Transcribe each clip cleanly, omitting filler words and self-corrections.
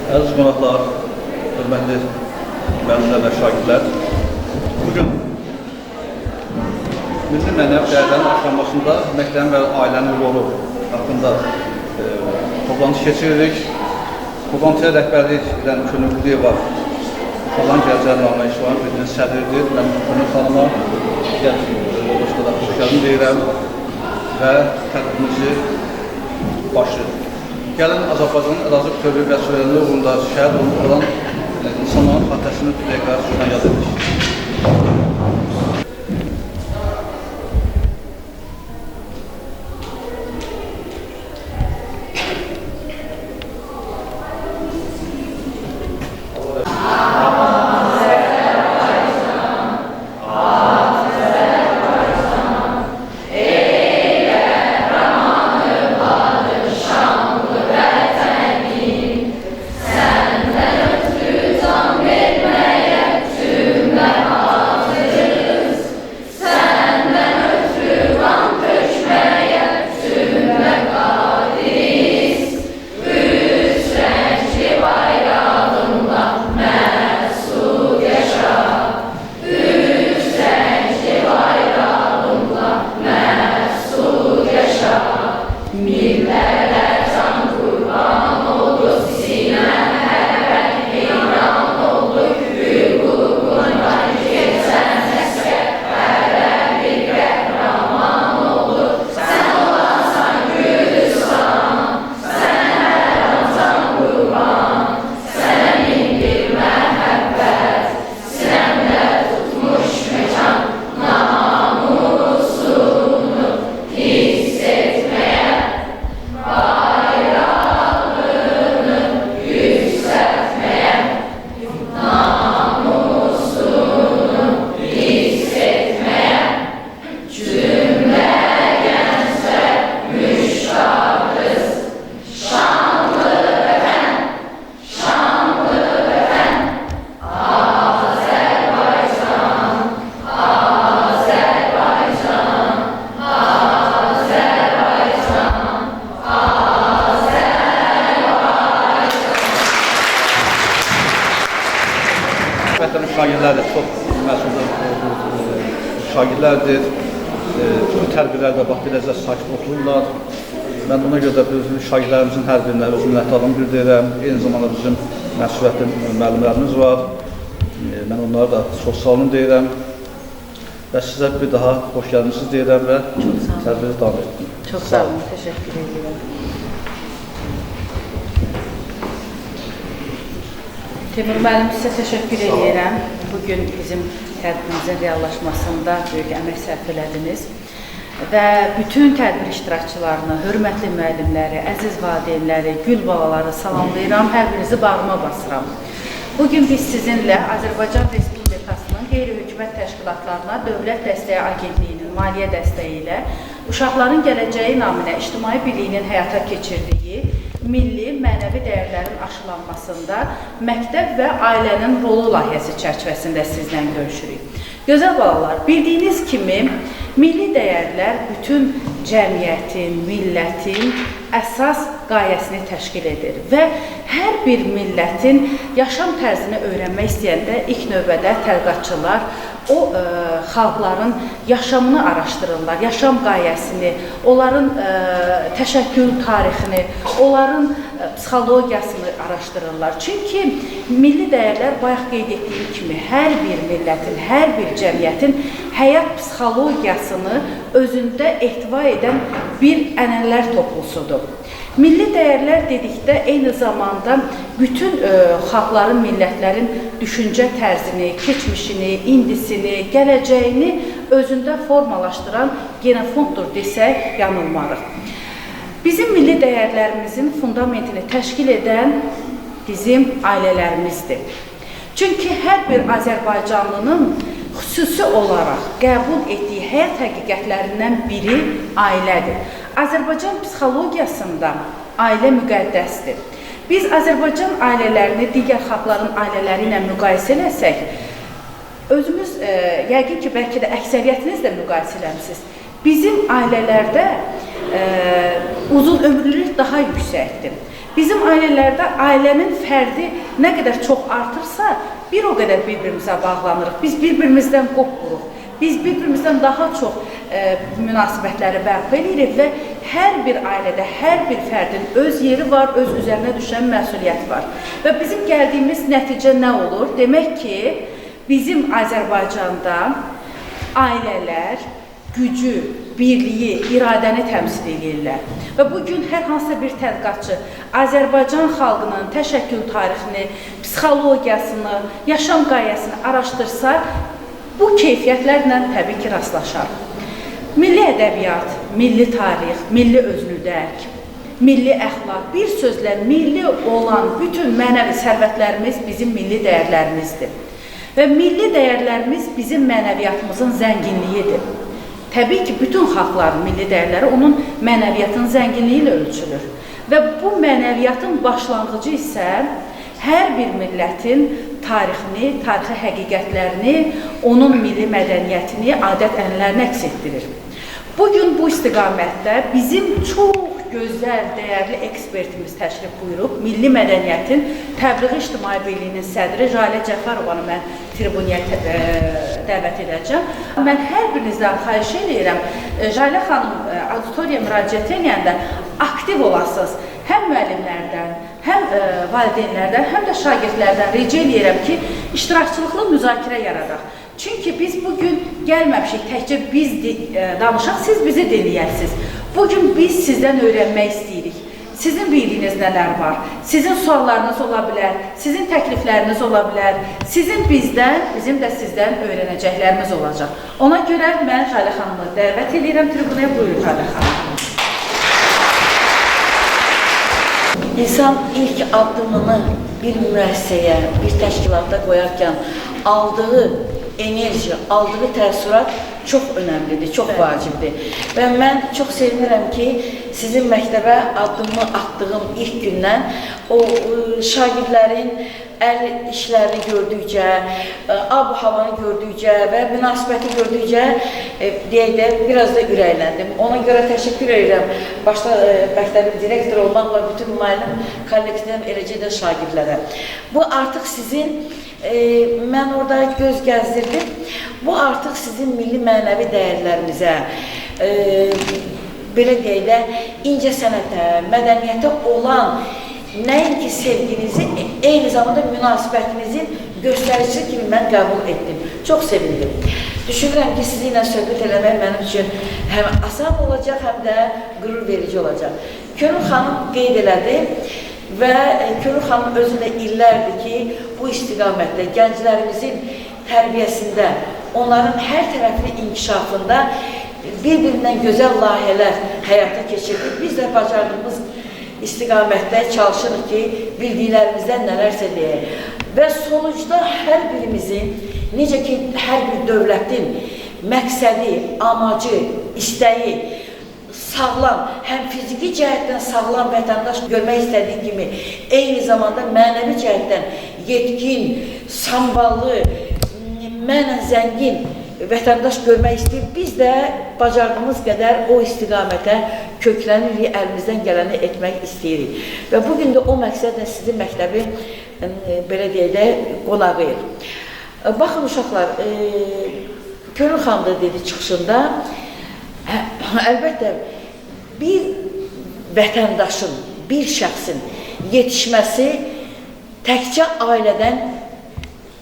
Əziz qonaqlar, hörmətli müəllimlər və şagirdlər, bugün milli mənəvi dəyərlərin aşılanmasında məktəbin və ailənin rolu haqqında toplantı keçiririk. Toplantıya rəhbərlik edən Könül Quliyeva Uşaqların Gələcəyi Naminə İctimai Birliyinin sədridir. Mən Könül xanıma, digər yoldaşlara xoş gəldin deyirəm və tədbirimizi başlayırıq. Gəlin Azərbaycanın ərazi bütövlüyü və suverenliyi uğrunda şəhid olan insanların xatirəsini bir dəqiqə sükutla yad edirik. Məktəbin şagirdləri də çox məsul şagirdlərdir. Bütün tədbirlərdə bax beləcə sakit otururlar. Mən buna görə də bizim şagirdlərimizin hər birinə öz minnətdarlığımı bildirirəm. Eyni zamanda bizim məsuliyyətli müəllimlərimiz var. Mən onlara da çox sağ olun deyirəm. Və sizə bir daha xoş gəlmisiniz deyirəm və tədbiri davam etdim. Çox sağ olun, təşəkkür edirəm. Teymur müəllim, sizə təşəkkür edirəm. Bugün bizim tədbirimizin reallaşmasında böyük əmək sərf elədiniz və bütün tədbir iştirakçılarını, hörmətli müəllimləri, əziz valideynləri, gül balaları salamlayıram, hər birinizi bağrıma basıram. Bugün biz sizinlə Azərbaycan Respublikasının qeyri-hökumət təşkilatlarına Dövlət Dəstəyi Agentliyinin maliyyə dəstəyi ilə Uşaqların Gələcəyi naminə İctimai Birliyinin həyata keçirdiyi milli mənəvi dəyərlərin aşılanmasında məktəb və ailənin rolu layihəsi çərçivəsində sizlə görüşürük. Gözəl balalar, bildiyiniz kimi milli dəyərlər bütün cəmiyyətin, millətin əsas qayəsini təşkil edir və hər bir millətin yaşam tərzini öyrənmək istəyəndə ilk növbədə tədqiqatçılar o xalqların yaşamını araşdırırlar, yaşam qayəsini, onların təşəkkül tarixini, onların psixologiyasını araşdırırlar. Çünki milli dəyərlər, bayaq qeyd etdiyim kimi, hər bir millətin, hər bir cəmiyyətin həyat psixologiyasını özündə ehtiva edən bir ənənələr toplusudur. Milli dəyərlər dedikdə eyni zamanda bütün xalqların, millətlərin düşüncə tərzini, keçmişini, indisini, gələcəyini özündə formalaşdıran genofonddur desək yanılmarıq. Bizim milli dəyərlərimizin fundamentini təşkil edən bizim ailələrimizdir. Çünki hər bir Azərbaycanlının xüsusi olaraq qəbul etdiyi həyat həqiqətlərindən biri ailədir. Azərbaycan psixologiyasında ailə müqəddəsdir. Biz Azərbaycan ailələrini digər xalqların ailələri ilə müqayisə eləsək, özümüz yəqin ki, bəlkə də əksəriyyətiniz də müqayisə eləmisiniz. Bizim ailələrdə uzun ömürlülük daha yüksəkdir. Bizim ailələrdə ailənin fərdi nə qədər çox artırsa, bir o qədər bir-birimizə bağlanırıq. Biz bir-birimizdən qopmuruq. Biz bir-birimizdən daha çox münasibətləri bərpa edirik və hər bir ailədə, hər bir fərdin öz yeri var, öz üzərinə düşən məsuliyyət var. Və bizim gəldiyimiz nəticə nə olur? Demək ki, bizim Azərbaycanda ailələr gücü, birliyi, iradəni təmsil edirlər. Və bugün hər hansısa bir tədqiqatçı Azərbaycan xalqının təşəkkül tarixini, psixologiyasını, yaşam qayəsini araşdırsa, bu keyfiyyətlərlə təbii ki, rastlaşar. Milli ədəbiyyat, milli tarix, milli özünü dərk, milli əxlaq, bir sözlə milli olan bütün mənəvi sərvətlərimiz bizim milli dəyərlərimizdir. Və milli dəyərlərimiz bizim mənəviyyatımızın zənginliyidir. Təbii ki, bütün xalqların milli dəyərləri onun mənəviyyatının zənginliyi ilə ölçülür. Və bu mənəviyyatın başlanğıcı isə hər bir millətin tarixini, tarixi həqiqətlərini, onun milli mədəniyyətini, adət-ənənələrini əks etdirir. Bugün bu istiqamətdə bizim çox gözəl, dəyərli ekspertimiz təşrif buyurub. Milli Mədəniyyətin Təbliği İctimai Birliyinin sədri Jalə Cəfərovanı mən tribunaya dəvət edəcəm. Mən hər birinizdən xahiş edirəm, Jalə xanım auditoriyaya müraciət edəndə aktiv olasınız. Həm müəllimlərdən, həm valideynlərdən, həm də şagirdlərdən rica edirəm ki, iştirakçılıqlı müzakirə yaradaq. Çünki biz bugün gəlməmişik, təkcə biz danışaq, siz bizi dinləyəsiniz. Bugün biz sizdən öyrənmək istəyirik. Sizin bildiyiniz nələr var? Sizin suallarınız ola bilər, sizin təklifləriniz ola bilər, sizin bizdən, bizim də sizdən öyrənəcəklərimiz olacaq. Ona görə mən Jalə xanımı dəvət edirəm tribunaya. Buyurun Jalə xanım. İnsan ilk addımını bir müəssisəyə, bir təşkilata qoyarkən aldığı enerji, aldığı təəssürat çox önəmlidir, çox vacibdir. Və mən çox sevinirəm ki, sizin məktəbə addımı attığım ilk gündən o şagirdlərin əl işlərini gördükcə, ab-havanı gördükcə və münasibəti gördükcə, deyək də, biraz da ürəkləndim. Ona görə təşəkkür edirəm. Başda məktəbin direktoru olmaqla bütün müəllim kollektivəm, eləcə də şagirdlərə. Bu artıq sizin, mən orada göz gəzdirdim, bu artıq sizin milli mənəvi dəyərlərimizə, belə deyək də, incə sənətə, mədəniyyətə olan nəinki sevginizi, eyni zamanda münasibətinizin göstəricisi kimi mən qəbul etdim. Çox sevindim. Düşünürəm ki, sizinlə söhbət eləmək mənim üçün həm asan olacaq, həm də qürur verici olacaq. Könül xanım qeyd elədi və Könül xanım özü də illərdir ki, bu istiqamətdə gənclərimizin tərbiyəsində, onların hər tərəfli inkişafında bir-birindən gözəl layihələr həyata keçirdik. Biz də bacardığımız istiqamətdə çalışırıq ki, bildiklərimizdən nələrsə deyək. Və sonuçda hər birimizin, necə ki, hər bir dövlətin məqsədi, amacı, istəyi sağlam, həm fiziki cəhətdən sağlam vətəndaş görmək istədiyi kimi, eyni zamanda mənəvi cəhətdən yetkin, samballı, mənən zəngin vətəndaş görmək istəyir. Biz də bacardığımız qədər o istiqamətə köklənirik, əlimizdən gələni etmək istəyirik. Və bugün də o məqsədlə sizin məktəbi, belə deyək də, qonağıyıq. Baxın uşaqlar, Könül xanım da dedi çıxışında, əlbəttə bir vətəndaşın, bir şəxsin yetişməsi təkcə ailədən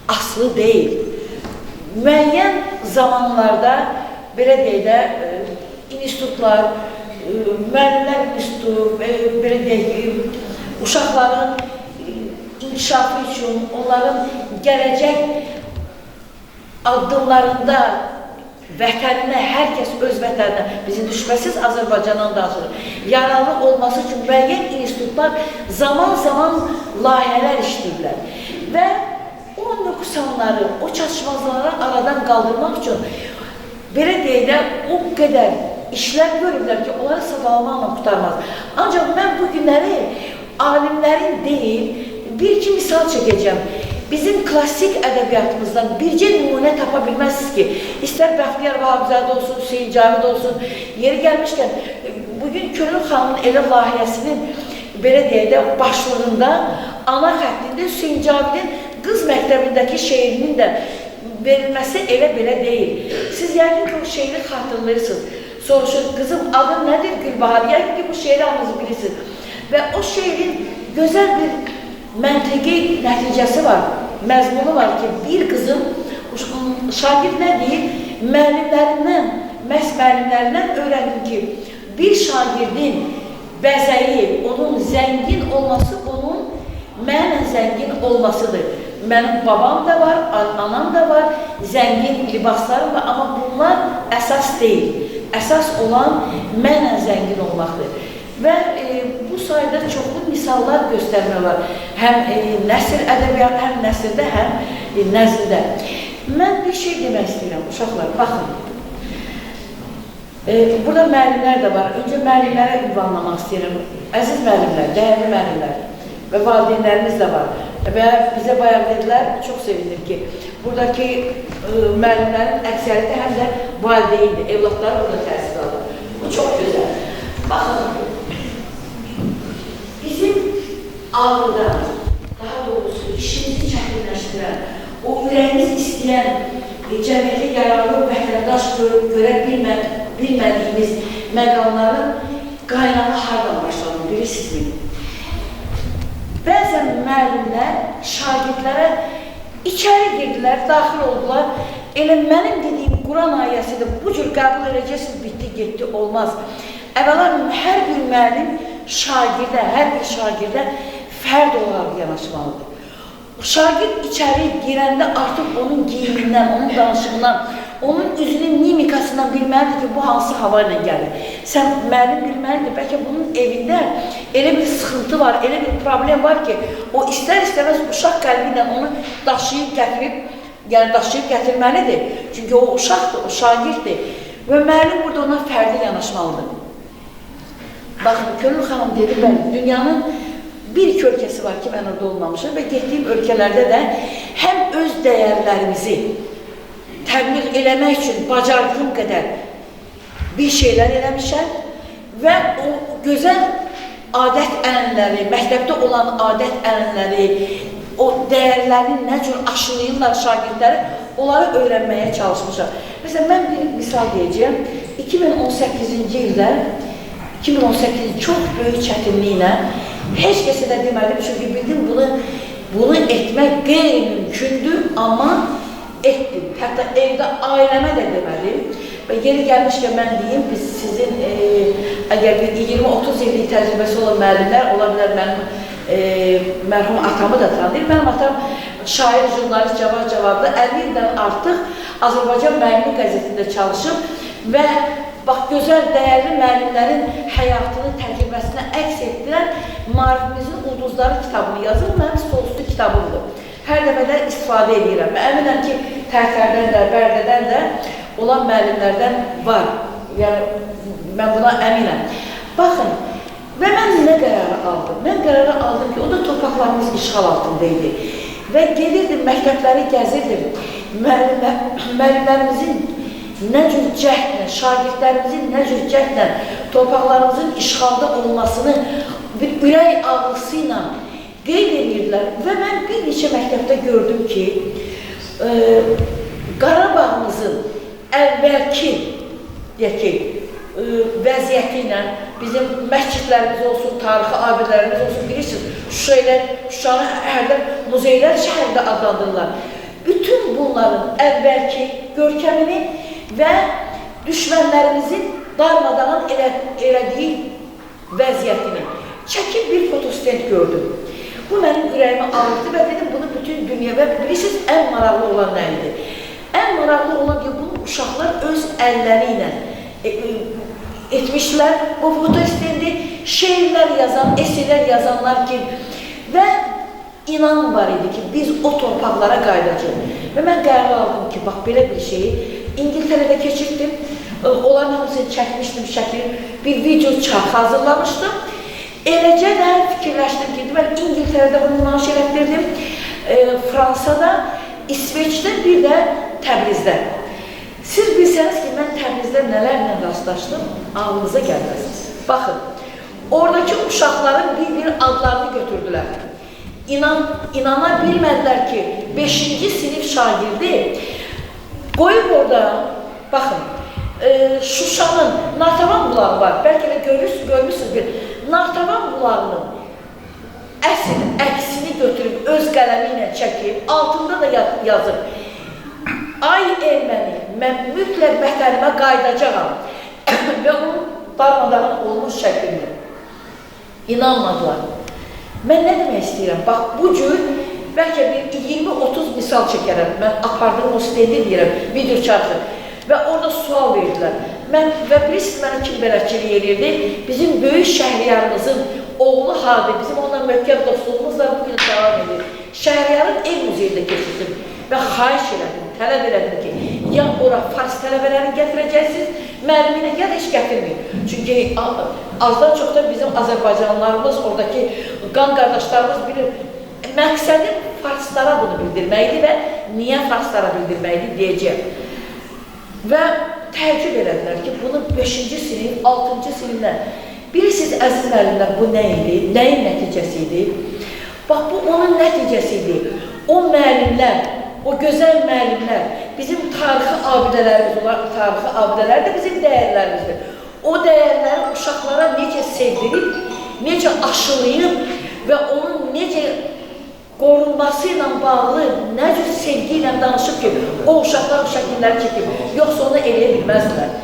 asılı deyil. Müəyyən zamanlarda, belə deyək də, institutlar, müəllimlər institutu, belə deyək, uşaqların inkişafı üçün, onların gələcək addımlarında vətəninə, hər kəs öz vətəninə, bizim şübhəsiz Azərbaycandan danışırıq, yararlı olması üçün müəyyən institutlar zaman-zaman layihələr işləyirlər və o nöqsanları, o çatışmazları aradan qaldırmaq üçün, belə deyək də, o qədər işlər görüblər ki, onları sadalamaqla qurtarmaz. Ancaq mən bu günləri alimlərin deyil, bir-iki misal çəkəcəm. Bizim klassik ədəbiyyatımızdan bircə nümunə tapa bilməzsiniz ki, istər Bəxtiyar Vahabzadə olsun, Hüseyn Cavid olsun, yeri gəlmişkən, bugün Könül xanımın elə layihəsinin belə deyək də, başlığında, ana xəttində Hüseyn Cavidin qız məktəbindəki şeirinin də verilməsi elə belə deyil. Siz yəqin ki, o şeiri xatırlayırsınız. Soruşur, qızım adın nədir Gülbahar? Yəqin ki, bu şeiri hamınız bilirsiniz. Və o şeirin gözəl bir məntiqi nəticəsi var, məzmunu var ki, bir qızım, şagird nə deyir? Müəllimlərindən, məhz müəllimlərindən öyrəndim ki, bir şagirdin bəzəyi, onun zəngin olması, onun mənən zəngin olmasıdır. Mənim babam da var, anam da var, zəngin libaslarım var, amma bunlar əsas deyil. Əsas olan mənən zəngin olmaqdır. Və bu sayda çoxlu misallar göstərmək olar. Həm nəsr ədəbiyyatı, həm nəsrdə, həm nəzmdə. Mən bir şey demək istəyirəm, uşaqlar, baxın. Burada müəllimlər də var. Öncə müəllimlərə ünvanlamaq istəyirəm. Əziz müəllimlər, dəyərli müəllimlər və valideynlərimiz də var. Və bizə bayaq dedilər, çox sevindim ki, buradakı müəllimlərin əksəriyyəti həm də valideyndir, evladları burada təhsil alır. Bu çox gözəl. Baxın, bizim ağrıdan, daha doğrusu işimizi çətinləşdirən, o ürəyimiz istəyən, cəmiyyətə yararlı vətəndaş görə bilmədiyimiz məqamların qaynağı hardan başlanır, bilirsinizmi? Bəzən müəllimlər şagirdlərə içəri girdilər, daxil oldular. Elə mənim dediyim Quran ayəsidir, bu cür qəbul edəcəksiniz, bitdi, getdi, olmaz. Əvvəla hər bir müəllim şagirdə, hər bir şagirdə fərd olaraq yanaşmalıdır. Şagird içəri girəndə artıq onun geyimindən, onun danışığından, onun üzünün mimikasından bilməlidir ki, bu hansı hava ilə gəlir. Sən müəllim bilməlidir, bəlkə bunun evində elə bir sıxıntı var, elə bir problem var ki, o istər-istəməz uşaq qəlbi ilə onu daşıyıb gətirib, yəni daşıyıb gətirməlidir. Çünki o uşaqdır, o şagirddir və müəllim burada ona fərdi yanaşmalıdır. Baxın, Könül xanım dedi, bəli, dünyanın bir iki ölkəsi var ki, mən orada olmamışam və getdiyim ölkələrdə də həm öz dəyərlərimizi təbliğ eləmək üçün bacardığım qədər bir şeylər eləmişəm və o gözəl adət-ənənələri, məktəbdə olan adət-ənənələri, o dəyərləri nə cür aşılayırlar şagirdləri, onları öyrənməyə çalışmışam. Məsələn, mən bir misal deyəcəyəm. 2018-ci ildə, 2018 çox böyük çətinliklə, heç kəsə də demədim, çünki bildim bunu etmək qeyri-mümkündür, amma etdim. Hətta evdə ailəmə də demədim. Və yeri gəlmişkən mən deyim, biz sizin əgər bir 20-30 illik təcrübəsi olan müəllimlər, ola bilər mənim mərhum atamı da tanıyır. Mənim atam şair, jurnalist Cavad Cavadlı 50 ildən artıq Azərbaycan Müəllimi qəzetində çalışıb və bax, gözəl, dəyərli müəllimlərin həyatını, təcrübəsinə əks etdirən Maarifimizin Ulduzları kitabını yazır. Mənim stolüstü kitabımdır. Hər dəfə də istifadə edirəm. Və əminəm ki, Tərtərdən də, Bərdədən də olan müəllimlərdən var. Yəni, mən buna əminəm. Baxın, və mən nə qərarı aldım? Mən qərarı aldım ki, o da torpaqlarımız işğal altında idi. Və gelirdim, məktəbləri gəzirdim. Müəllimlərimizin nə cür cəhdlə, şagirdlərimizin nə cür cəhdlə torpaqlarımızın işğalda olmasını bir ürək ağrısı ilə qeyd edirdilər. Və mən bir neçə məktəbdə gördüm ki, Qarabağımızın əvvəlki, deyək ki, vəziyyəti ilə bizim məscidlərimiz olsun, tarixi abidələrimiz olsun, bilirsiniz, Şuşa ilə, Şuşanı hərdən muzeylər şəhərində adlandırırlar. Bütün bunların əvvəlki görkəmini və düşmənlərimizin darmadağın elədiyi vəziyyətini çəkib bir fotostent gördüm. Bu mənim ürəyimi ağrıtdı və dedim bunu bütün dünya və bilirsiniz ən maraqlı olan nə idi? Ən maraqlı olan ki, bunu uşaqlar öz əlləri ilə etmişlər. Bu fotostendi şeirlər yazan, eserlər yazanlar ki və inan var idi ki, biz o torpaqlara qayıdacağıq. Və mən qərar aldım ki, bax belə bir şeyi İngiltərədə keçirtdim. Onların hamısını çəkmişdim, şəklini, bir video çarx hazırlamışdım. Eləcə də fikirləşdim ki, deməli İngiltərədə bunu nümayiş elətdirdim, Fransada, İsveçdə, bir də Təbrizdə. Siz bilsəniz ki, mən Təbrizdə nələrlə rastlaşdım, ağlınıza gəlməz. Baxın, Oradakı uşaqların bir-bir adlarını götürdülər. İnana bilmədilər ki, 5-ci sinif şagirdi qoyub orada, baxın, Şuşanın Nartavan bulağı var. Bəlkə də görmüşsünüz bir Nartavan bulağının əsl əksini götürüb, öz qələmi ilə çəkib, altında da yazıb. Ay erməni, mən mütləq vətənimə qayıdacağam və onun darmadağın olmuş şəklini. İnanmadılar. Mən nə demək istəyirəm? Bax, bu cür bəlkə bir 20-30 misal çəkərəm. Mən apardığım o stendi deyirəm, video çarxı. Və orada sual verdilər. Və bilirsiniz, mənə kim bələdçilik eləyirdi? Bizim böyük Şəhriyarımızın oğlu Hadi, bizim onunla möhkəm dostluğumuz da bugün davam edir. Şəhriyarın ev muzeyində keçirdim və xahiş elədim, tələb elədim ki, ya ora fars tələbələrini gətirəcəksiniz, müəlliminə ya da heç gətirməyin. Çünki azdan çox da bizim Azərbaycanlılarımız, oradakı qan qardaşlarımız bilir, məqsədim farslara bunu bildirməkdir və niyə farslara bildirməkdir deyəcəyəm. Və təəccüb elədilər ki, bunu 5-ci sinif, 6-cı sinifdən. Bilirsiniz, əziz müəllimlər, bu nə idi? Nəyin nəticəsi idi? Bax, bu onun nəticəsi idi. O müəllimlər, o gözəl müəllimlər, bizim tarixi abidələrimiz, onlar tarixi abidələr də bizim dəyərlərimizdir. O dəyərləri uşaqlara necə sevdirib, necə aşılayıb və onun necə qorunması ilə bağlı nə cür sevgi ilə danışıb ki, o uşaqlar o şəkilləri çəkib, yoxsa onu eləyə bilməzdilər.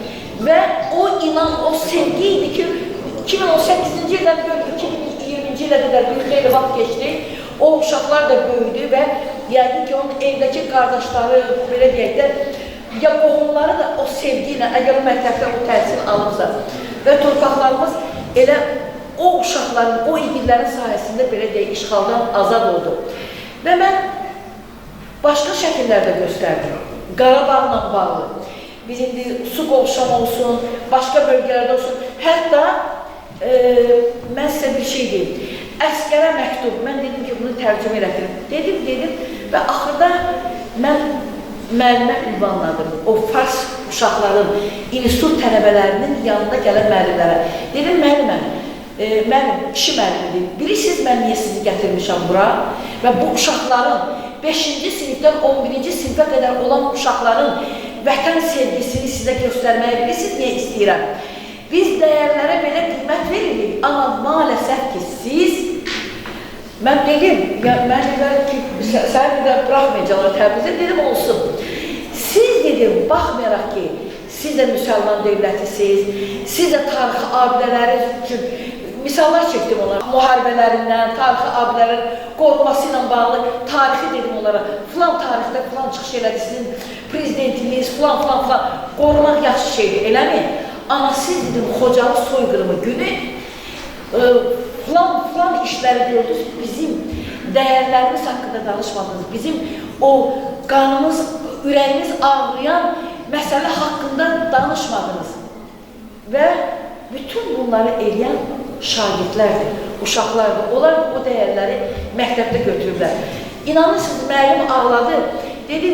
Və o inan, o sevgi idi ki, 2018-ci ildən 2020-ci ilə qədər bir xeyli vaxt keçdi, o uşaqlar da böyüdü və yəqin ki, onun evdəki qardaşları, belə deyək də, ya qohumları da o sevgi ilə, əgər o məktəbdə o təhsil alıbsa və torpaqlarımız elə o uşaqların, o igidlərin sayəsində belə deyək, işğaldan azad oldu. Və mən başqa şəkillərdə göstərdim. Qarabağla bağlı. Biz indi su qovşan olsun, başqa bölgələrdə olsun. Hətta mən sizə bir şey deyim. Əskərə məktub, mən dedim ki, bunu tərcümə elədirim. Dedim və axırda mən müəllimə ünvanladım. O fars uşaqların, institut tələbələrinin yanında gələn müəllimlərə. Dedim, müəllimə, mənim kişi müəllimdir. Bilirsiniz, mən niyə sizi gətirmişəm bura? Və bu uşaqların 5-ci sinifdən 11-ci sinifə qədər olan uşaqların vətən sevgisini sizə göstərməyə bilirsiniz, niyə istəyirəm? Biz dəyərlərə belə qiymət veririk, amma maalesef ki, siz, mən dedim, mən dedim ki, səni bir də buraxmayacaqlar Təbrizə, dedim, olsun. Siz dedim, baxmayaraq ki, siz də müsəlman dövlətisiniz, siz də tarixi abidələri üçün misallar çəkdim onlara, müharibələrindən, tarixi abidələrin qorunması ilə bağlı tarixi dedim onlara, filan tarixdə filan çıxış elədi sizin prezidentiniz, filan, filan, filan, qorumaq yaxşı şeydir, eləmi? Amma siz dedim, Xocalı soyqırımı günü filan, filan işləri gördünüz, bizim dəyərlərimiz haqqında danışmadınız, bizim o qanımız, ürəyimiz ağrıyan məsələ haqqında danışmadınız. Və bütün bunları eləyən şagirdlərdir, uşaqlardır. Onlar o dəyərləri məktəbdə götürüblər. İnanırsınız, müəllim ağladı. Dedi,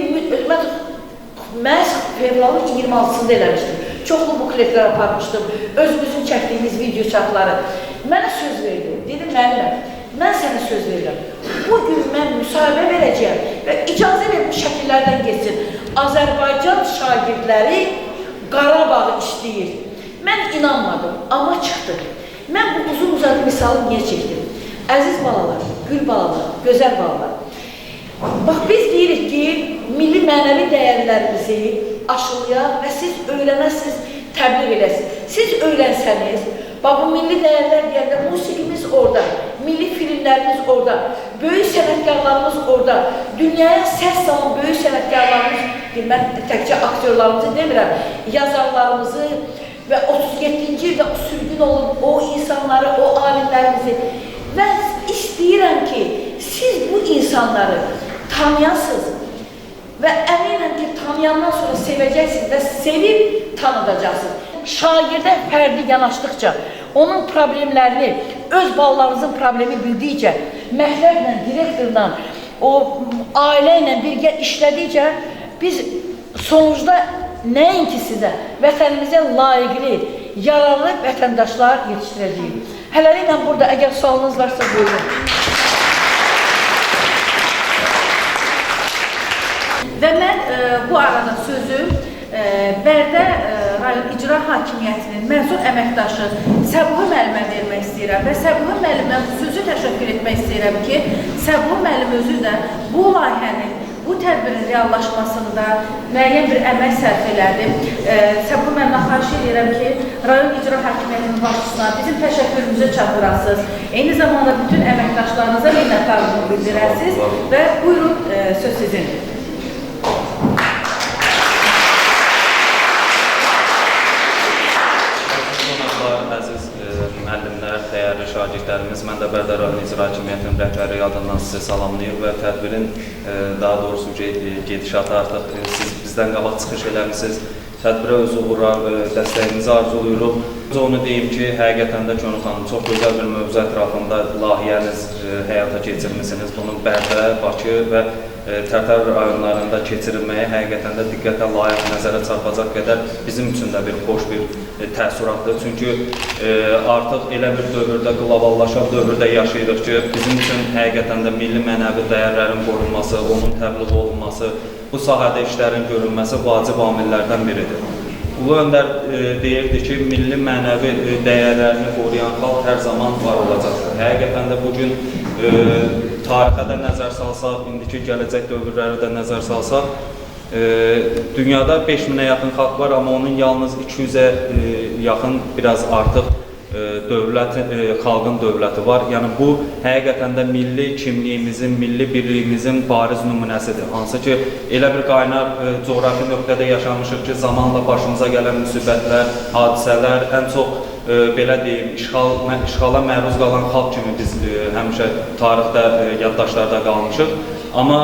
məhz fevralın 26-sında eləmişdim. Çoxlu bukletlər aparmışdım, özümüzün çəkdiyimiz video çarxları. Mənə söz verdi. Dedim, müəllimə, mən sənə söz verirəm. Bugün mən müsahibə verəcəyəm və icazə ver bu şəkillərdən geçsin. Azərbaycan şagirdləri Qarabağı istəyir. Mən inanmadım, amma çıxdı. Mən bu uzun uzadı misalı niyə çəkdim? Əziz balalar, gül balalar, gözəl balalar. Bax, biz deyirik ki, milli mənəvi dəyərlərimizi aşılayaq və siz öyrənəsiniz, təbliğ eləsiniz. Siz öyrənsəniz, bax, bu milli dəyərlər deyəndə musiqimiz orada, milli filmlərimiz orada, böyük sənətkarlarımız orada, dünyaya səs salan böyük sənətkarlarımız, mən təkcə aktyorlarımızı demirəm, yazarlarımızı və 37-ci ildə sürgün olub o insanları, o alimlərimizi və istəyirəm ki, siz bu insanları tanıyasınız və əminəm ki, tanıyandan sonra sevəcəksiniz və sevib tanıdacaqsınız. Şagirdə fərdi yanaşdıqca, onun problemlərini, öz balalarınızın problemi bildikcə, məktəblə, direktorla, o ailə ilə birgə işlədikcə biz sonucda nəinki sizə, vətənimizə layiqli, yararlı vətəndaşlar yetişdirəcəyik. Hələliklə burada əgər sualınız varsa buyurun. Və mən bu arada sözü Bərdə rayon icra hakimiyyətinin məzun əməkdaşı Səbuhi müəllimə vermək istəyirəm və Səbuhi müəllimə sözü təşəkkür etmək istəyirəm ki, Səbuhi müəllim özü də bu layihənin, bu tədbirin reallaşmasında müəyyən bir əmək sərf elədi. Səbuhi müəllimə xahiş edirəm ki, rayon icra hakimiyyətinin başçısına bizim təşəkkürümüzü çatdırasınız. Eyni zamanda bütün əməkdaşlarınıza minnətdarlığımı bildirəsiniz və buyurun, söz sizindir. Əziz müəllimlər, dəyərli şagirdlərimiz, mən də Bərdə rayon İcra Hakimiyyətinin rəhbərliyi adından sizi salamlayır və tədbirin daha doğrusu gedişatı artıq siz bizdən qabaq çıxış eləmisiniz. Tədbirə öz uğurlar, dəstəyinizi arzulayırıq. Onu deyim ki, həqiqətən də Könül xanım, çox gözəl bir mövzu ətrafında layihəniz həyata keçirmisiniz. Bunun Bərdə, Bakı və Tərtər rayonlarında keçirilməyi həqiqətən də diqqətə layiq, nəzərə çarpacaq qədər bizim üçün də bir xoş bir təəssüratdır. Çünki artıq elə bir dövrdə, qloballaşan dövrdə yaşayırıq ki, bizim üçün həqiqətən də milli mənəvi dəyərlərin qorunması, onun təbliğ olunması, bu sahədə işlərin görünməsi vacib amillərdən biridir. Ulu Öndər deyirdi ki, milli mənəvi dəyərlərini qoruyan xalq hər zaman var olacaqdır. Həqiqətən də bugün tarixə də nəzər salsaq, indiki gələcək dövrlərə də nəzər salsaq, dünyada 5000-ə yaxın xalq var, amma onun yalnız 200-ə yaxın biraz artıq xalqın dövləti var. Yəni bu həqiqətən də milli kimliyimizin, milli birliyimizin bariz nümunəsidir. Hansı ki, elə bir qaynar coğrafi nöqtədə yaşamışıq ki, zamanla başımıza gələn müsibətlər, hadisələr, ən çox belə deyim, işğala məruz qalan xalq kimi biz həmişə tarixdə, yaddaşlarda qalmışıq. Amma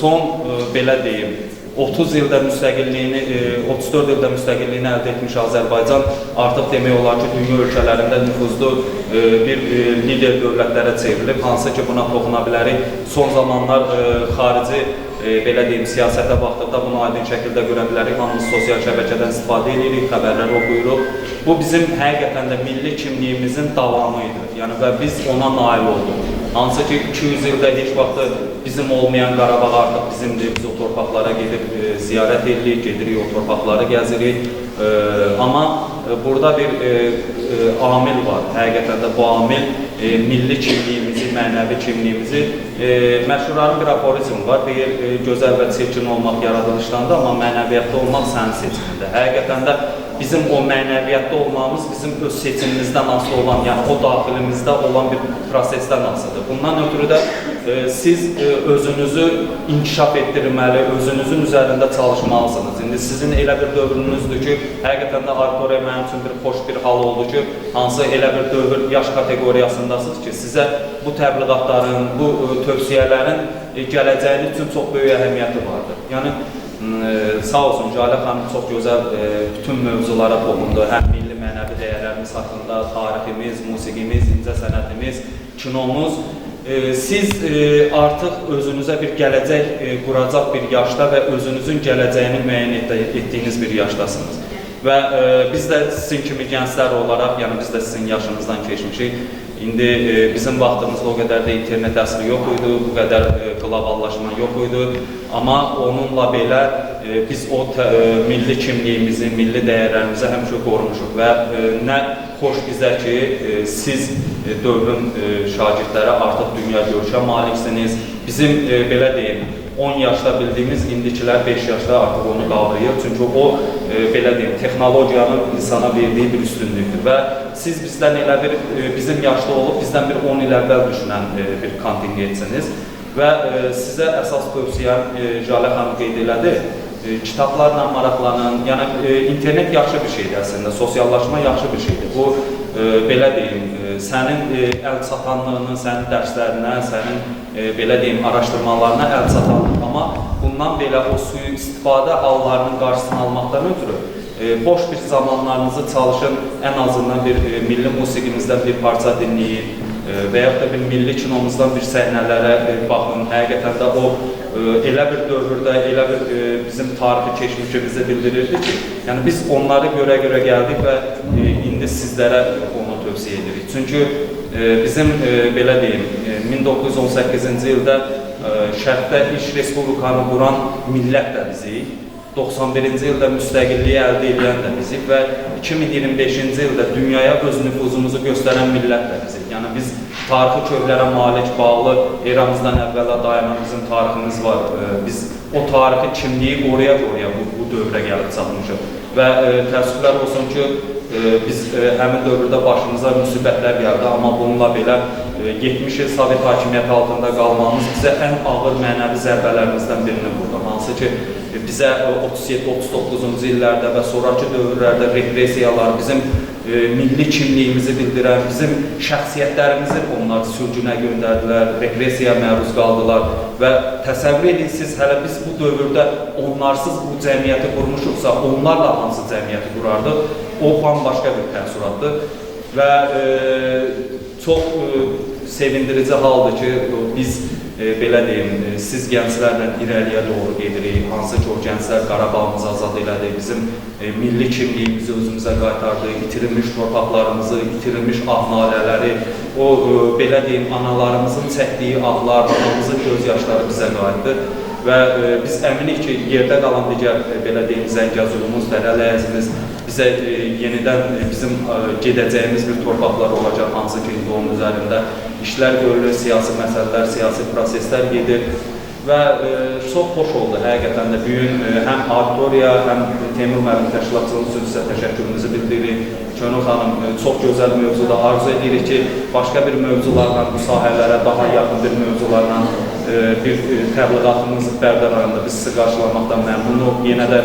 son, belə deyim, 30 ildə müstəqilliyini, 34 ildə müstəqilliyini əldə etmiş Azərbaycan artıq demək olar ki, dünya ölkələrində nüfuzlu bir lider dövlətlərə çevrilib, hansı ki, buna toxuna bilərik. Son zamanlar xarici, belə deyim, siyasətə baxdıqda bunu aydın şəkildə görə bilərik. Hamımız sosial şəbəkədən istifadə edirik, xəbərlər oxuyuruq. Bu bizim həqiqətən də milli kimliyimizin davamı idi. Yəni və biz ona nail olduq. Hansı ki, 200 ildə heç vaxtı bizim olmayan Qarabağ artıq bizimdir. Biz o torpaqlara gedib ziyarət edirik, gedirik, o torpaqları gəzirik. Amma burada bir amil var. Həqiqətən də bu amil milli kimliyimizi, mənəvi kimliyimizi, məşhurların bir aforizmi var, deyir, gözəl və çirkin olmaq yaradılışdandır, amma mənəviyyatda olmaq sənin seçimində. Həqiqətən də bizim o mənəviyyatda olmamız bizim öz seçimimizdən asılı olan, yəni o daxilimizdə olan bir prosesdən asılıdır. Bundan ötürü də siz özünüzü inkişaf etdirməli, özünüzün üzərində çalışmalısınız. İndi sizin elə bir dövrünüzdür ki, həqiqətən də auditoriya mənim üçün bir xoş bir hal oldu ki, hansı elə bir dövr yaş kateqoriyasındasınız ki, sizə bu təbliğatların, bu tövsiyələrin gələcəyiniz üçün çox böyük əhəmiyyəti vardır. Yəni, sağ olsun, Jalə xanım çox gözəl bütün mövzulara toxundu. Həm milli mənəvi dəyərlərimiz haqqında, tariximiz, musiqimiz, incə sənətimiz, kinomuz. Siz artıq özünüzə bir gələcək quracaq bir yaşda və özünüzün gələcəyini müəyyən etdiyiniz bir yaşdasınız. Və biz də sizin kimi gənclər olaraq, yəni biz də sizin yaşınızdan keçmişik. İndi bizim vaxtımızda o qədər də internet əsri yox idi, bu qədər qloballaşma yox idi. Amma onunla belə biz o milli kimliyimizi, milli dəyərlərimizi həmişə qorumuşuq və nə xoş bizə ki, siz dövrün şagirdləri artıq dünya görüşə maliksiniz. Bizim, belə deyim, 10 yaşda bildiyimiz indikilər 5 yaşda artıq onu qavrayır. Çünki o, belə deyim, texnologiyanın insana verdiyi bir üstünlükdür və siz bizdən elə bir, bizim yaşda olub, bizdən bir 10 il əvvəl düşünən bir kontingentsiniz və sizə əsas tövsiyəm Jalə xanım qeyd elədi, kitablarla maraqlanın, yəni internet yaxşı bir şeydir əslində, sosiallaşma yaxşı bir şeydir. Bu, belə deyim, sənin əl çatanlığının, sənin dərslərinə, sənin, belə deyim, araşdırmalarına əl çatanlıq, amma bundan belə o sui-istifadə hallarının qarşısını almaqdan ötürü boş bir zamanlarınızı çalışın, ən azından bir milli musiqimizdən bir parça dinləyin və yaxud da bir milli kinomuzdan bir səhnələrə baxın. Həqiqətən də o elə bir dövrdə, elə bir bizim tarixi keçmişimizi bildirirdi ki, yəni biz onları görə-görə gəldik və indi sizlərə onu tövsiyə tövsiyə edirik. Çünki bizim, belə deyim, 1918-ci ildə Şərqdə ilk Respublikanı quran millət də bizik, 91-ci ildə müstəqilliyi əldə edən də bizik və 2025-ci ildə dünyaya öz nüfuzumuzu göstərən millət də bizik. Yəni biz tarixi köklərə malik, bağlı eramızdan əvvələ dayanan bizim tariximiz var. Biz o tarixi kimliyi qoruya-qoruya bu dövrə gəlib çatmışıq. Və təəssüflər olsun ki, biz həmin dövrdə başımıza müsibətlər gəldi, amma bununla belə 70 il Sovet hakimiyyəti altında qalmamız bizə ən ağır mənəvi zərbələrimizdən birini vurdu. Hansı ki, bizə 37-39-cu illərdə və sonrakı dövrlərdə repressiyalar, bizim milli kimliyimizi bildirən, bizim şəxsiyyətlərimizi onlar sürgünə göndərdilər, repressiyaya məruz qaldılar və təsəvvür edin siz, hələ biz bu dövrdə onlarsız bu cəmiyyəti qurmuşuqsa, onlarla hansı cəmiyyəti qurardıq, o bambaşqa bir təəssüratdır və çox sevindirici haldır ki, biz belə deyim, siz gənclərlə irəliyə doğru gedirik, hansı ki o gənclər Qarabağımızı azad elədi, bizim milli kimliyimizi özümüzə qaytardı, itirilmiş torpaqlarımızı, itirilmiş ah-nalələri, o belə deyim, analarımızın çəkdiyi ahlar, anamızın göz yaşları bizə qayıtdı və biz əminik ki, yerdə qalan digər, belə deyim, Zəngəzurumuz, Dərələyəzimiz bizə yenidən bizim gedəcəyimiz bir torpaqlar olacaq, hansı ki, indi onun üzərində işlər görülür, siyasi məsələlər, siyasi proseslər gedir və çox xoş oldu həqiqətən də bu gün həm auditoriya, həm Teymur müəllim təşkilatçılıq üçün sizə təşəkkürümüzü bildiririk. Könül xanım, çox gözəl mövzuda arzu edirik ki, başqa bir mövzularla, bu sahələrə daha yaxın bir mövzularla bir təbliğatımız Bərdə rayonunda biz sizi qarşılamaqdan məmnunuq. Yenə də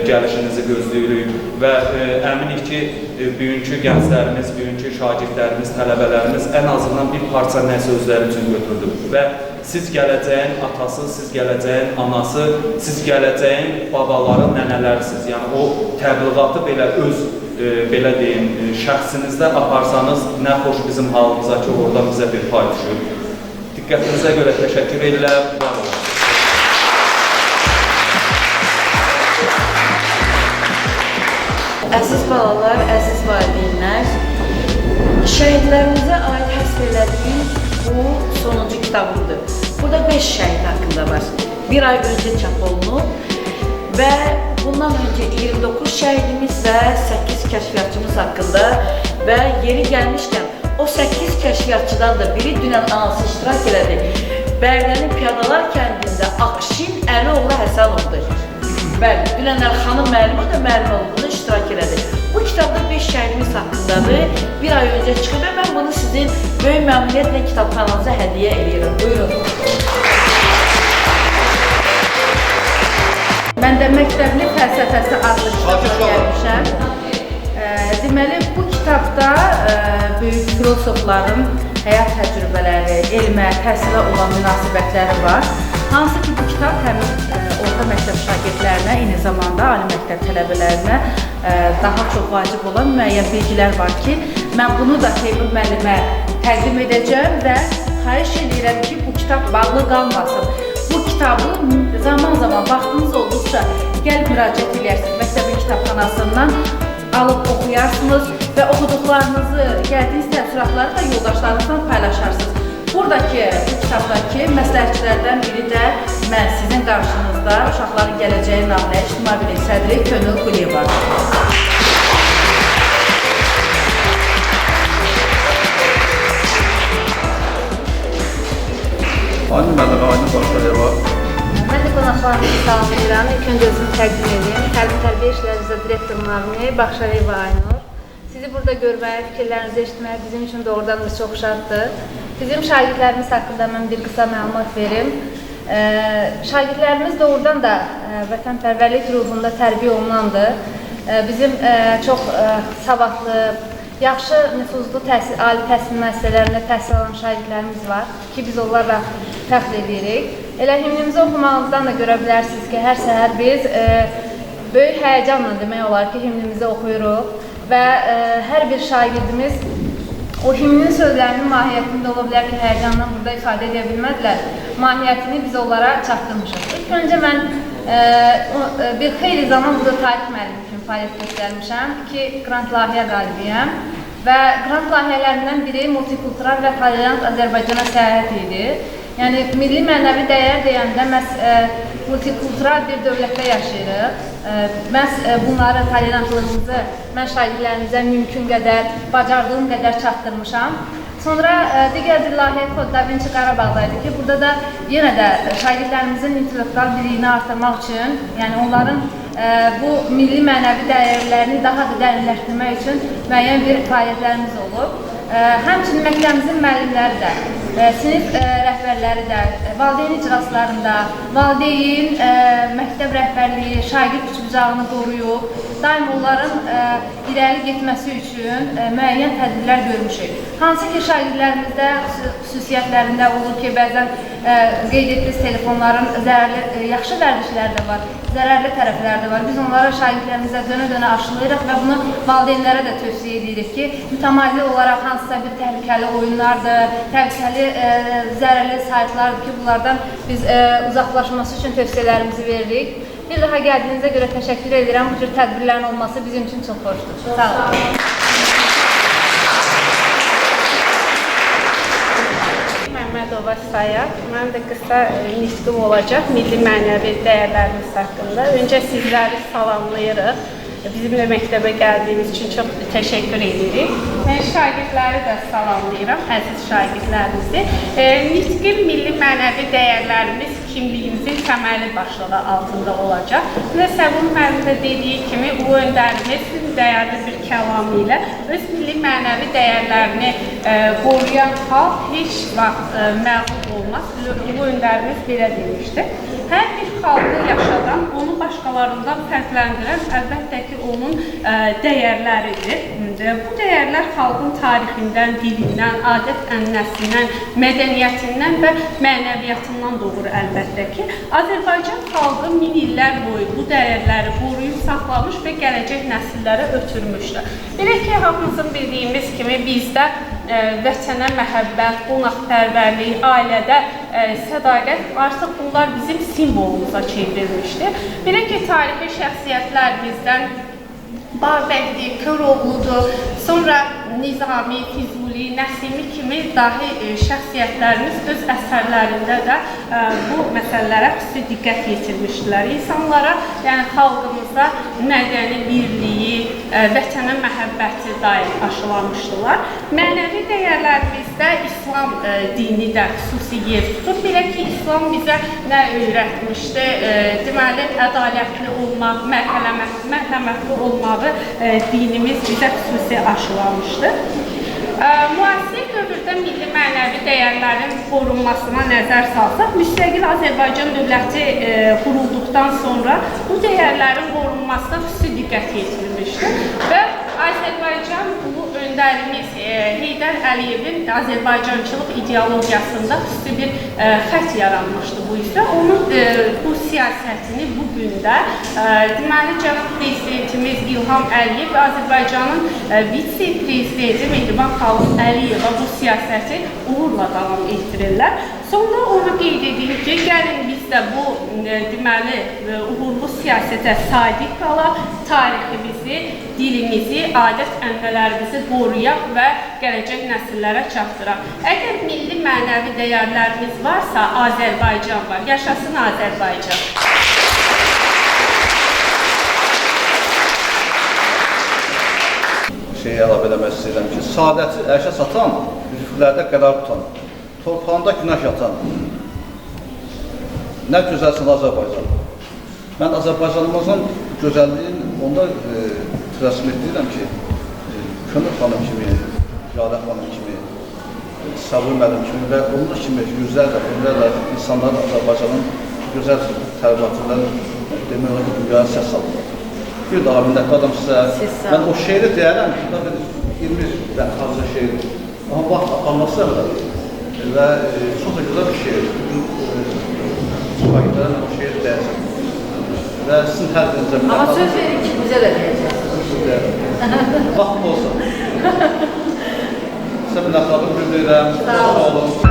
gəlişinizi gözləyirik və əminik ki, bugünkü gənclərimiz, bugünkü şagirdlərimiz, tələbələrimiz ən azından bir parça nəsə özləri üçün götürdü və siz gələcəyin atası, siz gələcəyin anası, siz gələcəyin babaları, nənələrisiniz. Yəni o təbliğatı belə öz, belə deyim, şəxsinizdə aparsanız nə xoş bizim halımıza ki, oradan bizə bir pay düşür. Diqqətinizə görə təşəkkür edirəm. Var olun. Əziz balalar, əziz valideynlər, şəhidlərimizə aid həsr elədiyim bu sonuncu kitabımdır. Burada 5 şəhid haqqında var. Bir ay öncə çap olunub və bundan öncə 29 şəhidimiz və 8 kəşfiyyatçımız haqqında və yeri gəlmişkən o 8 kəşfiyyatçıdan da biri dünən anası iştirak elədi. Bərdənin Piyadalar kəndində Akşin Əlioğlu Həsənovdur. Bəli, dünənlər xanım müəllimi də müəllim olduğunu iştirak elədi. Bu kitabda 5 şəhidimiz haqqındadır. Bir ay öncə çıxıb və mən bunu sizin böyük məmnuniyyətlə kitabxananıza hədiyyə eləyirəm. Buyurun. Mən də Məktəbli Fəlsəfəsi adlı kitabla gəlmişəm. Deməli, bu kitabda böyük filosofların həyat təcrübələri, elmə, təhsilə olan münasibətləri var. Hansı ki, bu kitab həmin orta məktəb şagirdlərinə, eyni zamanda ali məktəb tələbələrinə daha çox vacib olan müəyyən bilgilər var ki, mən bunu da Teymur müəllimə təqdim edəcəm və xahiş edirəm ki, bu kitab bağlı qalmasın. Bu kitabı zaman-zaman vaxtınız olduqca gəlib müraciət edərsiniz məktəbin kitabxanasından alıb oxuyarsınız və oxuduqlarınızı, gəldiyiniz təəssüratları da yoldaşlarınızla paylaşarsınız. Buradakı, bu kitabdakı məsləhətçilərdən biri də mən sizin qarşınızda Uşaqların Gələcəyi naminə İctimai Birlik sədri Könül Quliyeva. Aydın müəllimə, Aydın Baxşaliyeva. Mən də qonaqlarımızı salamlayıram. İlk öncə özümü təqdim edeyim. Təlim Tərbiyə İşləri üzrə direktor müavini Baxşaliyeva Aynur. Sizi burada görməyə, fikirlərinizi eşitməyə bizim üçün doğrudan da çox şaddır. Bizim şagirdlərimiz haqqında mən bir qısa məlumat verim. Şagirdlərimiz doğrudan da vətənpərvərlik ruhunda tərbiyə olunandır. Bizim çox savadlı, yaxşı nüfuzlu ali təhsil müəssisələrində təhsil alan şagirdlərimiz var ki, biz onlarla fəxr edirik. Elə himnimizi oxumağımızdan da görə bilərsiniz ki, hər səhər biz böyük həyəcanla demək olar ki, himnimizi oxuyuruq və hər bir şagirdimiz o himnin sözlərinin mahiyyətini də ola bilər ki, həyəcanla burada ifadə edə bilmədilər. Mahiyyətini biz onlara çatdırmışıq. İlk öncə mən bir xeyli zaman burada tarix müəllimi kimi fəaliyyət göstərmişəm. 2 qrant layihə qalibiyəm Və qrant layihələrindən biri multikultural və tolerant Azərbaycana səyahət idi. Yəni, milli mənəvi dəyər deyəndə məhz multikultural bir dövlətdə yaşayırıq. Məhz bunları, tolerantlığımızı mən şagirdlərimizə mümkün qədər, bacardığım qədər çatdırmışam. Sonra digər bir layihə Kod Da Vinci Qarabağda idi ki, burada da yenə də şagirdlərimizin intellektual biliyini artırmaq üçün, yəni onların bu milli mənəvi dəyərlərini daha da dərinləşdirmək üçün müəyyən bir fəaliyyətlərimiz olub. Həmçinin məktəbimizin müəllimləri də, sinif rəhbərləri də, valideyn iclaslarında, valideyn, məktəb rəhbərliyi, şagird üçbucağını qoruyub, daim onların irəli getməsi üçün müəyyən tədbirlər görmüşük. Hansı ki, şagirdlərimizdə xüsusiyyətlərində olur ki, bəzən qeyd etdiniz telefonların zərərli, yaxşı vərdişləri də var, zərərli tərəfləri də var. Biz onlara şagirdlərimizə dönə-dönə aşılayırıq və bunu valideynlərə də tövsiyə edirik ki, mütəmadi olaraq hansısa bir təhlükəli oyunlardır, təhlükəli zərərli saytlardır ki, bunlardan biz uzaqlaşması üçün tövsiyələrimizi veririk. Bir daha gəldiyinizə görə təşəkkür edirəm. Bu cür tədbirlərin olması bizim üçün çox xoşdur. Sağ olun. Məmmədova Sayaq. Mənim də qısa nitqim olacaq milli mənəvi dəyərlərimiz haqqında. Öncə sizləri salamlayırıq. Bizimlə məktəbə gəldiyiniz üçün çox təşəkkür edirik. Mən şagirdləri də salamlayıram, əziz şagirdlərimizi. Nitqim milli mənəvi dəyərlərimiz kimliyimizin təməli başlığı altında olacaq. Və Səbur müəllim də dediyi kimi, Ulu Öndərimizin dəyərli bir kəlamı ilə öz milli mənəvi dəyərlərini qoruyan xalq heç vaxt məğlub olmaz. Ulu Öndərimiz belə demişdi. Hər bir xalqı yaşadan, onu başqalarından fərqləndirən əlbəttə ki, onun dəyərləridir. Bu dəyərlər xalqın tarixindən, dilindən, adət-ənənəsindən, mədəniyyətindən və mənəviyyatından doğur əlbəttə ki. Azərbaycan xalqı min illər boyu bu dəyərləri qoruyub, saxlamış və gələcək nəsillərə ötürmüşdür. Belə ki, hamımızın bildiyimiz kimi bizdə vətənə məhəbbət, qonaqpərvərlik, ailədə sədaqət artıq bunlar bizim simvolumuza çevrilmişdir. Belə ki, tarixi şəxsiyyətlərimizdən Babəkdir, Köroğludur, sonra Nizami, Füzuli, Nəsimi kimi dahi şəxsiyyətlərimiz öz əsərlərində də bu məsələlərə xüsusi diqqət yetirmişdilər. İnsanlara, yəni xalqımıza mədəni birliyi, vətənə məhəbbəti daim aşılamışdılar. Mənəvi dəyərlərimizdə İslam dini də xüsusi yer tutur. Belə ki, İslam bizə nə öyrətmişdi? Deməli, ədalətli olmaq, mərhəmətli olmağı dinimiz bizə xüsusi aşılamışdı. Müasir dövrdə milli mənəvi dəyərlərin qorunmasına nəzər salsaq, müstəqil Azərbaycan dövləti qurulduqdan sonra bu dəyərlərin qorunmasına xüsusi diqqət yetirilmişdir və Azərbaycan Ulu Öndərimiz Heydər Əliyevin Azərbaycançılıq ideologiyasında xüsusi bir xətt yaranmışdı bu üzrə. Onun bu siyasətini bu gün də deməli, cənab prezidentimiz İlham Əliyev və Azərbaycanın vitse-prezidenti Mehriban xanım Əliyeva bu siyasəti uğurla davam etdirirlər. Sonra onu qeyd edim ki, gəlin biz də bu deməli, uğurlu siyasətə sadiq qalaq, tariximizi, dilimizi, adət-ənənələrimizi qoruyaq və gələcək nəsillərə çatdıraq. Əgər milli mənəvi dəyərlərimiz varsa, Azərbaycan var. Yaşasın Azərbaycan! Şeyi əlavə eləmək istəyirəm ki, saadəti ərşə satan, üfüqlərdə qərar tutan, torpağında günəş yatan, nə gözəlsin Azərbaycan. Mən Azərbaycanımızın gözəlliyini onda rəsm edirəm ki, Könül xanım kimi, Jalə xanım kimi, Səbur müəllim kimi və onun kimi yüzlərlə, onlarla insanlar Azərbaycanın gözəl tərbiyyatından demək olar ki, dünyaya səs salırlar. Bir daha minnətdaram sizə. Mən o şeiri deyərəm ki, 20 dənə hazır şeir. Amma vaxt aparması əvvəl və çox da gözəl bir şeir. Şagirdlərə mən o şeiri deyəcəm. Və sizin hər birinizə minnətdaram. Amma söz verin ki, bizə də deyəcəksiniz. Vaxtım olsun. Sizə minnətdarlıq bildirirəm. Sağ olun.